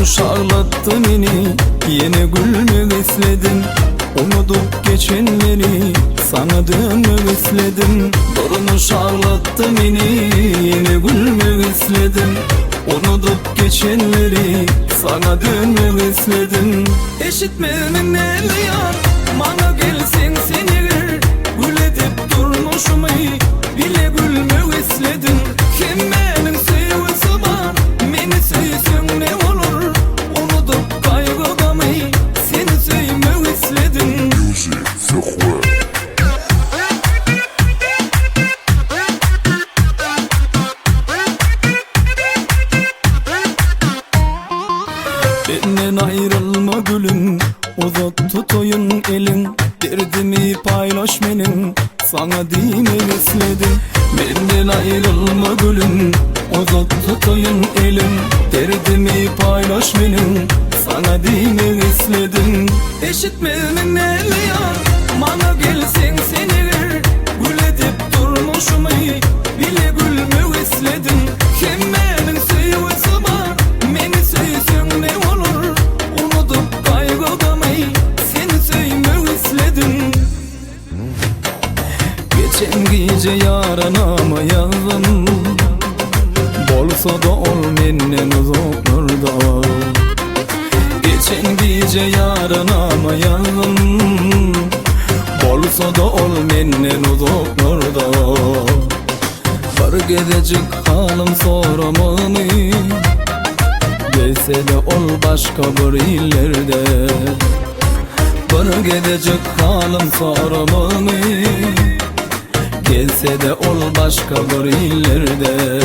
Durmuş ağlattı meni Yine gülmek istedim Unutup geçenleri Sana dönmek istedim Durmuş ağlattı meni Yine gülmek istedim Unutup geçenleri Sana dönmek istedim Eşitmemin eli yar Bana gelsin seni Gül edip durmuşumu Bile gülmek istedim Kim benim söýgüsi bar Meni söýseň ne olur Unutup kaygı gamı Seni söýmek istedim Music Söhbet. Benden ayrılma gülüm Uzat tutayın elin Derdimi paylaş benim Sana diymek istedim Benden ayrılma gülüm Uzat tutayın elin Derdimi paylaş benim Sana diymek istedim Eşitmemin eli yar Bana gelsin seni Gül edip durmuşumu Bile gülmek istedim Kim benim söýgüsi bar Meni söýseň ne olur Unutup kaygı gamı Seni söýmek istedim Geçen gece yaranama yazdım Bolsa da ol menden uzaklarda Geçen gece yaranama yazdım Bolsa da ol menden uzaklarda Bir gezecek halım soramany Gelse de ol başka bir illerde Bir gezecek halım soramany Gelse de ol başka bir illerde.